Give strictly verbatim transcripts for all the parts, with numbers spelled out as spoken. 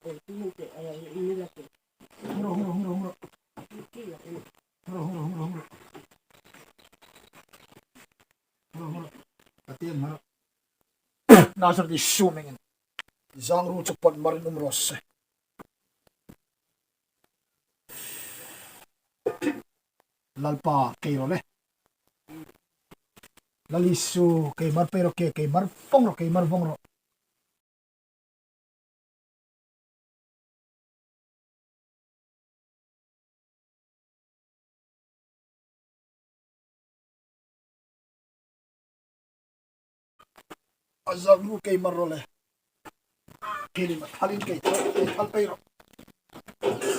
Hung ro, hung ro, hung ro, hung ro. Hung ro, hung ro, hung ro, hung ro. Hung ro, hung ro. Ka tieng hung ro. Nazareth Isu hmingin. Zangru chu pawt marin um raw se. Lalpa, kei ro le. Lal Isu, kei mar pei ro, kei, kei mar vong ro, kei mar vong ro. A zangru kei mar ro le. Thienghlim a thalin kei thal, kei thal pei ro.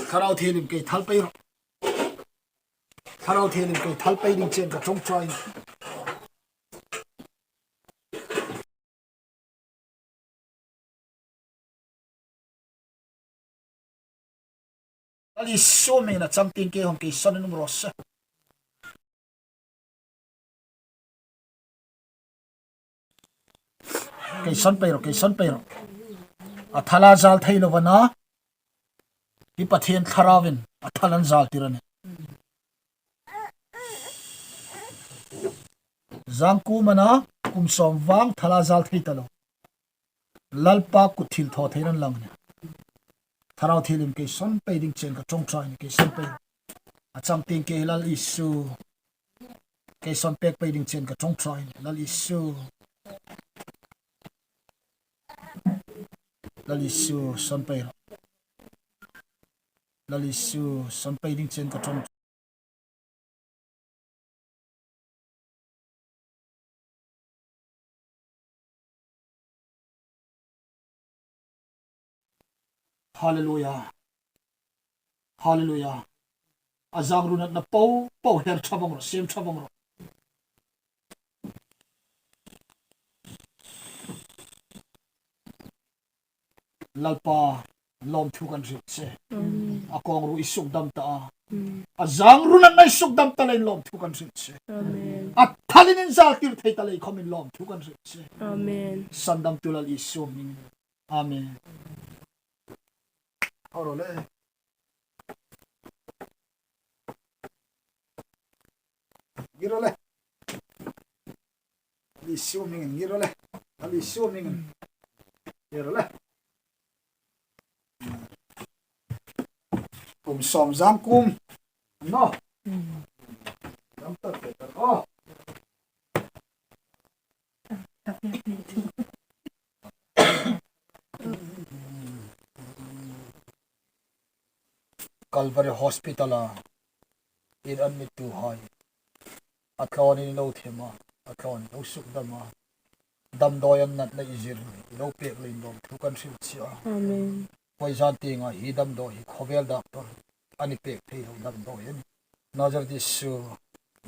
Thlarau Thienghlim kei thal pei ro. Thlarau Thienghlim kei thal pei ding chen ka ṭawngṭai. Lal Isu hmingin a chang tieng kei hung kei sawn in um raw se. Kei sawn pei ro, kei sawn pei ro. A thala zal thei lo va na. Hi Pathien Thlarauvin a thalan zal tir a nih. Zangkum a na, kum sawm vang thala zal thei ta lo. Lalpa kut thilthawtheina'n lang a nih. Thlarau Thienghlim kei sawn pei ding chen ka ṭawngṭai a nih, kei sawn pei. A chang tieng kei Lal Isu. Kei sawn pek pei ding chen ka ṭawngṭai a nih, Lal Isu. Lal Isu, sawn pei ro. Lal Isu, sawn pei ding chen ka ṭawng. Hallelujah. Hallelujah. A zangru natna po po her ṭha vong ro, siem ṭha vong ro. Lalpa, lawmthu kan hril che. Amen. A kawngru i sukdam ta a. Amen. A zangru natna i sukdam ta leiin lawmthu kan hril che. Amen. A thalin inzal tir thei ta lei khomin lawmthu kan hril che. Amen. Sandamtu Lal Isu hmingin. Amen. Hung ro le. Ngir ro le. Lal Isu hmingin ngir ro le. Lal Isu hmingin. Ngir ro le. Kum sawm zangkum. No. Dam tak tak. Oh. Calvary Hospital-a in admit-tuhai, a tlawnin lo them a, a tlawnin lo sukdam a, damdawi an natna i zir, i lo pek leiin lawmthu kan hril che a. Amen. Poison tienga hi damdawi hi khawvel doctor-in an pek thei lo damdawi a nih. Nazareth Isu,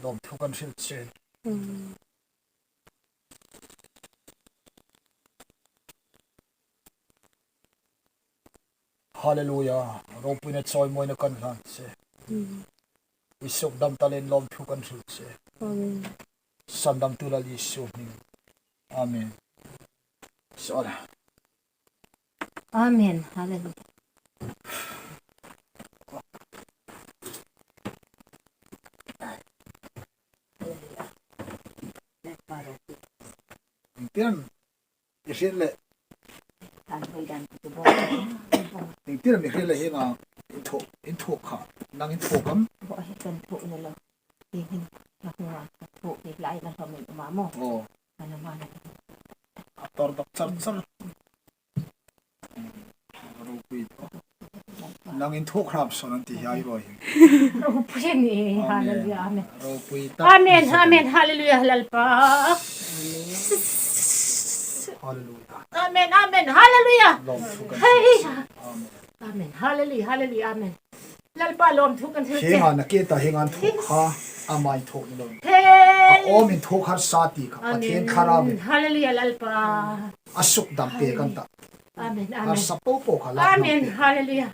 lawmthu kan hril che. Amen. Hallelujah. Ropuina chawimawina kan hlan che. Mm. I sukdam ta leiin lawmthu kan hril che. Amen. Sandamtu Lal Isu hming. Amen. Sorry. Amen. Hallelujah. Tin, i hriet le. Tin, i hriet le hi nga, in thuok, in thuok kha. Nang in thuok am? Bo hi kan thuok ni lo. Hi hin, na hua, thuok ni lai na hua min uma mo. Oh. Ana ma na. A tor dok char char. Ropui. Nang in thuok hrap sawn an ti hiai ruoi. Ropui ni, amen. Hallelujah, amen. Ropui ta. Amen, amen, hallelujah, Lalpa. Hallelujah. Amen, amen, hallelujah. Lawmthu kan. Hei. Amen. Amen, hallelujah, hallelujah, amen. Lalpa lawmthu kan hril che. Hieng ang a ke ta hieng ang thuok kha, ama inthuok ni lo. Hel. A awm inthuok harsa ti kha, Pathien Thlarauin. Amen. Hallelujah, Lalpa. A sukdam pek an ta. Amen, amen. Harsa po po kha la. Amen, hallelujah.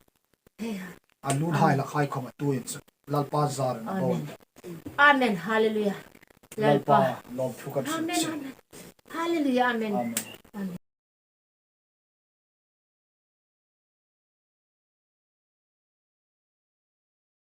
A lut hai la khai khawm a tuin chu Lalpa zar na bo. Amen. Amen, hallelujah. Lalpa. Lalpa lawmthu kan hril che. Amen, amen. Hallelujah, amen. Amen. Amen.